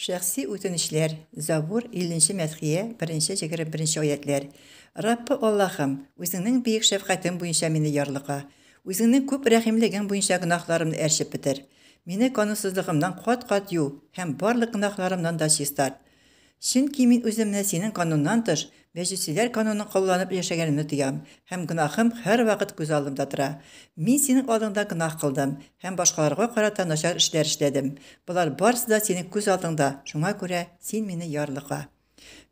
Шәхси үтенечләр, Забур, 50 нче мәдхия, беренче 21 нче аятьләр. Раббы Аллаһым, Үзеңнең бөек шәфкатең буенча мине ярлыка. Үзеңнең күп рәхимлегең буенча гөнаһларымны әрчеп бетер. Мине канунсызлыгымнан кат-кат ю һәм барлык гөнаһларымнан да чистарт. Чөнки мин үземне синең кануннан тыш, мәҗүсиләр канунын кулланып яшәгәнемне тоям, һәм гөнаһым һәрвакыт күз алдымда тора. Мин синең алдыңда гөнаһ кылдым һәм башкаларга карата начар эшләр эшләдем. Болар барысы да синең күз алдыңда, шуңа күрә син мине ярлыка.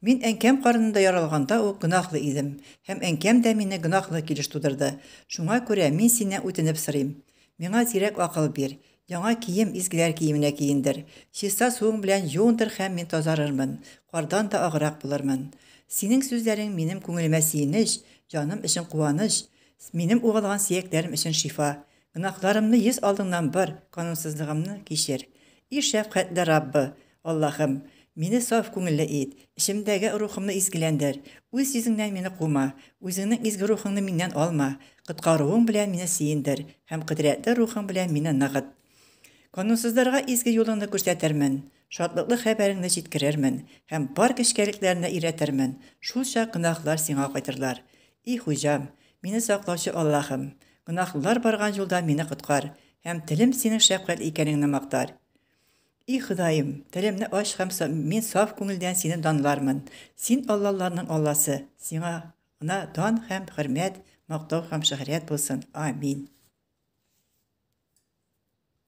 Мин әнкәм карынында яралганда ук гөнаһлы идем, һәм әнкәм дә мине гөнаһлы килеш тудырды. Шуңа күрә мин синнән үтенеп сорыйм, миңа зирәк акыл бир, Яңа кием изгеләр киеменә киендер. Чиста суың белән юындыр һәм мин тазарырмын, кардан да аграк булырмын. Синең сүзләрең минем күңелемә сөенеч, җаным өчен куаныч, минем уылган сөякләрем өчен шифа. Гөнаһларымны йөз алдыңнан бор, канунсызлыгымны кичер. И шәфкатьле Раббы, Аллаһым! Мине саф күңелле ит, эчемдәге рухымны изгеләндер. Үз йөзеңнән мине кума, Үзеңнең изге рухыңны миннән алма. Коткаруың белән мине сөендер һәм кодрәтле рухың белән мине ныгыт. Канунсызларга изге юлыңны күрсәтермен, шатлыклы хәбәреңне җиткерермен һәм бар кечкәлекләрне өйрәтермен, шулчак гөнаһлар сиңа кайтырлар. И Хуҗам, мине саклаучы Аллаһым, гөнаһлылар барган юлдан мине коткар, һәм телем синең шәфкатьле икәнеңне мактар. И Ходаем, телемне ач һәм мин саф күңелдән сине данлармын. Син аллаларның Алласы, сиңа гына дан һәм хөрмәт, мактау һәм шөһрәт булсын. Амин.